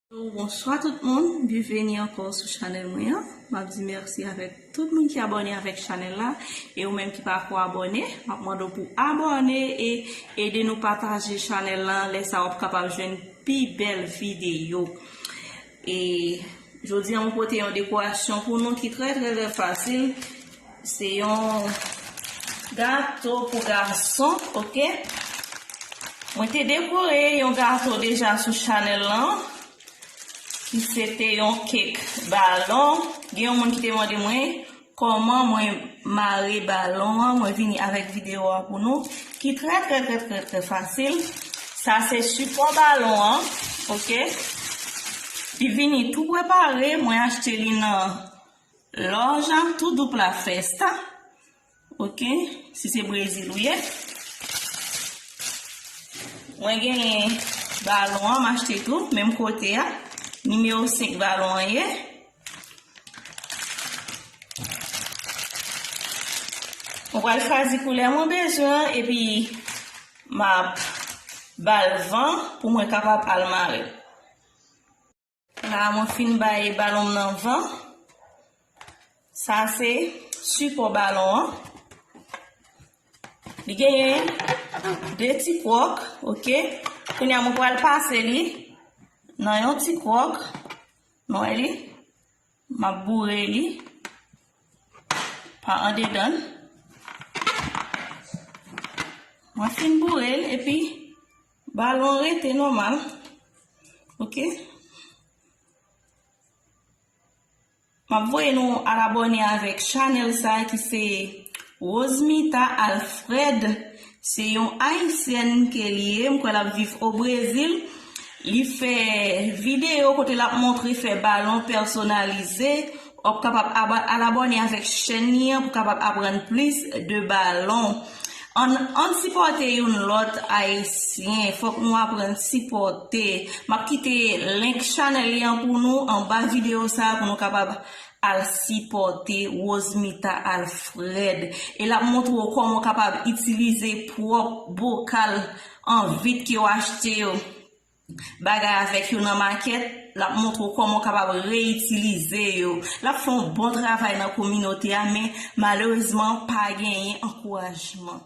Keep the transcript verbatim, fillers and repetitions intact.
Bonswa tout moun, byenveni ankò sou chanèl mwen an. M ap di mèsi avèk tout moun ki abòne avèk chanèl la. E ou menm ki pako abòne, m ap mande w pou abòne e ede nou pataje chanèl la. Lè sa w ap kapab jwenn pi bèl videyo. E jodi a mwen pote yon dekorasyon pou nou ki trè trè trè fasil. Se yon gato pou gason, oke? Mwen te dekore yon gato deja sou chanèl lan, ki se te yon kek balon. Gen yon moun ki te mande mwen kòman mwen mare balon an. Mwen vini avèk videyo a pou nou, ki trè trè trè trè trè fasil. Sa se sipò balon an, oke? Li vini tou prepare, mwen achte li nan lòj an, tou dupla festa. Oke, si se Brezil ou ye. Mwen genyen balon an, m achte tou, menm kote a. Nimewo senk balon an ye. Mwen pral chwazi koulè mwen bezwen an, epi m ap ba l van pou mwen kapab al mare. La, mwen fin bay balon m nan van. Sa se sipò balon an. Li genyen de ti kwòk, oke? Kounye a, mwen pral pase li nan yon ti kwòk. Nou wè li? M ap boure li pa andedan. Mwen fin boure l, epi balon an rete nòmal. Oke? M ap voye nou al abòne avèk chanèl sa a ki se Rosemita Alfred. Se yon ayisyèn ke li ye, m kwè l ap viv o Brezil. Li fè videyo kote l ap montre fè balon pèsonalize. W ap kapab aba-, al abòne avèk chèn li an pou kapab aprann plis de balon. Ann, ann sipòte youn lòt ayisyen. Fòk nou aprann sipòte. M ap kite link chanèl li an pou nou anba videyo sa a pou nou kapab al sipòte Rosemita Alfred. E l ap montre w kòman w kapab itilize pwòp bokal an vit ke w achte yo. Bagay avèk yo nan makèt, l ap montre w kòman w kapab reyitilize yo. L ap fè yon bon travay nan kominote a, men malerezman, pa genyen ankourajman.